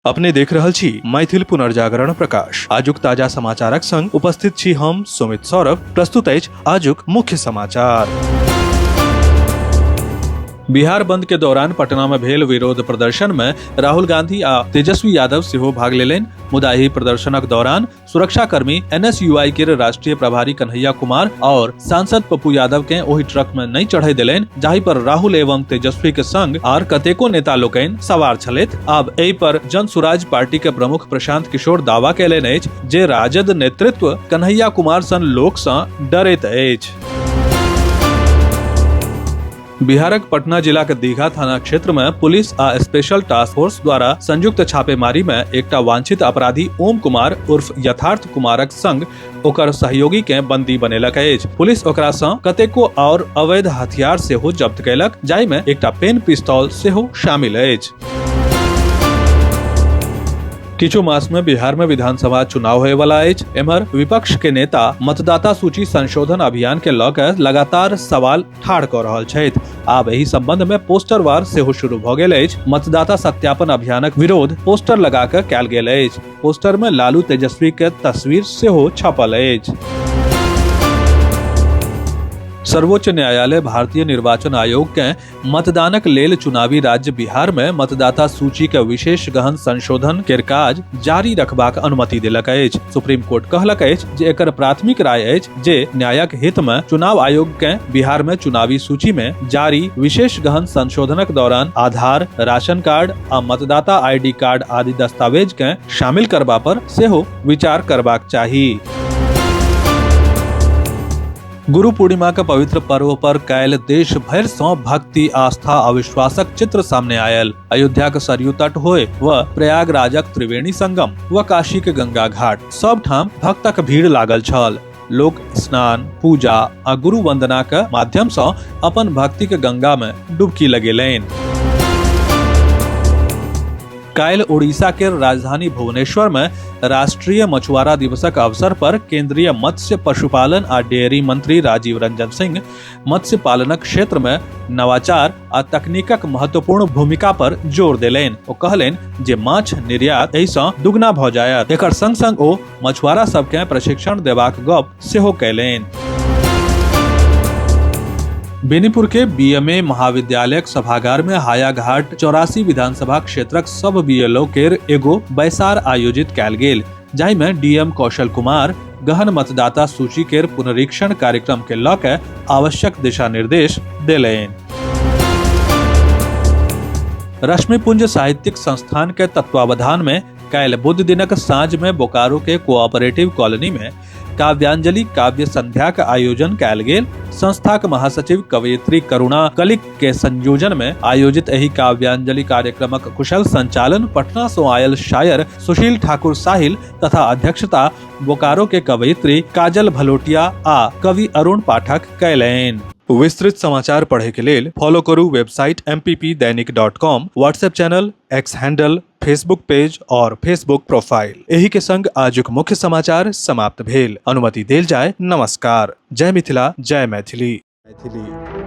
अपने देख रहल छी मैथिल पुनर्जागरण प्रकाश। आजुक ताजा समाचारक संग उपस्थित छी हम सुमित सौरभ। प्रस्तुत अछि आजुक मुख्य समाचार। बिहार बंद के दौरान पटना में भेल विरोध प्रदर्शन में राहुल गांधी आ तेजस्वी यादव सेहो भाग लेलनि। मुदा एहि प्रदर्शनक दौरान सुरक्षाकर्मी एनएसयूआई के राष्ट्रीय प्रभारी कन्हैया कुमार और सांसद पप्पू यादव के ओहि ट्रक में नहीं चढ़े देलनि, जाहि पर राहुल एवं तेजस्वी के संग आर कतेको नेता लोकनि सवार छलथि। आब एहि पर जन सुराज पार्टी के प्रमुख प्रशांत किशोर दावा कयलनि अछि जे राजद नेतृत्व कन्हैया कुमार सन लोक सँ डरैत अछि। बिहारक पटना जिलाक दीघा थाना क्षेत्र में पुलिस आ स्पेशल टास्क फोर्स द्वारा संयुक्त छापेमारी में एकटा वांछित अपराधी ओम कुमार उर्फ यथार्थ कुमारक संग ओकर सहयोगी के बंदी बनेलक अछि। पुलिस ओकरा सँ कतेको और अवैध हथियार सेहो जब्त कयलक, जाहि में एकटा पेन पिस्तौल सेहो शामिल अछि। किछु मास में बिहार में विधानसभा चुनाव होए वाला अछि। एम्हर विपक्ष के नेता मतदाता सूची संशोधन अभियान के लऽ कऽ लगातार सवाल ठाढ़ कऽ रहल छथि। आब एहि संबंध में पोस्टर वार सेहो शुरू भऽ गेल अछि। मतदाता सत्यापन अभियानक विरोध पोस्टर लगा कऽ कयल गेल अछि। पोस्टर में लालू तेजस्वी के तस्वीर सेहो छपल अछि। सर्वोच्च न्यायालय भारतीय निर्वाचन आयोग के मतदानक लेल चुनावी राज्य बिहार में मतदाता सूची के विशेष गहन संशोधन के काज जारी रखबाक अनुमति देलक अछि। सुप्रीम कोर्ट कहलक अछि जे एकर प्राथमिक राय अछि जे न्यायक हित में चुनाव आयोग के बिहार में चुनावी सूची में जारी विशेष गहन संशोधनक दौरान आधार, राशन कार्ड आ मतदाता आईडी कार्ड आदि दस्तावेज के शामिल करबा पर सेहो विचार करबाक चाही। गुरु पूर्णिमा के पवित्र पर्व पर काल्हि देश भरि सँ भक्ति, आस्था आ विश्वासक चित्र सामने आयल। अयोध्या के सरयू तट होय व प्रयागराजक त्रिवेणी संगम व काशी के गंगा घाट, सब ठाम भक्तक भीड़ लागल छल। लोक स्नान, पूजा आ गुरु वंदना के माध्यम सँ अपन भक्ति के गंगा में डुबकी लगेलनि। काल्हि उड़ीसा के राजधानी भुवनेश्वर में राष्ट्रीय मछुआरा दिवसक अवसर पर केंद्रीय मत्स्य पशुपालन आ डेयरी मंत्री राजीव रंजन सिंह मत्स्य पालनक क्षेत्र में नवाचार आ तकनीकक महत्वपूर्ण भूमिका पर जोर देलनि। ओ कहलनि जे माछ निर्यात एहि सँ दुगना भऽ जायत। एकर संग संग ओ मछुआरा सबके प्रशिक्षण देबाक गप सेहो कयलनि। बेनीपुर के बीएमए महाविद्यालयक सभागार में हायाघाट 84 विधानसभा क्षेत्रक सब बीएलओ केर एगो बैसार आयोजित कयल गेल, जाहि में डीएम कौशल कुमार गहन मतदाता सूची केर पुनरीक्षण कार्यक्रम के लऽ के आवश्यक दिशा निर्देश देलनि। रश्मिपुंज साहित्यिक संस्थान के तत्वावधान में काल्हि बुध दिनक साँझ में बोकारो के कोऑपरेटिव कॉलोनी में काव्यांजलि काव्य संध्या का आयोजन कयल गेल। संस्थाक महासचिव कवयित्री करुणा कलिक के संयोजन में आयोजित एहि काव्यांजलि कार्यक्रमक कुशल संचालन पटना सं आयल शायर सुशील ठाकुर साहिल तथा अध्यक्षता बोकारो के कवयित्री काजल भलोटिया आ कवि अरुण पाठक कयलनि। विस्तृत समाचार पढ़े के लेल फॉलो करू website mppdainik.com, WhatsApp channel, X handle, Facebook page और फेसबुक प्रोफाइल। एही के संग आजुक मुख्य समाचार समाप्त भेल। अनुमति देल जाय। नमस्कार। जय मिथिला, जय मैथिली। मैथिली।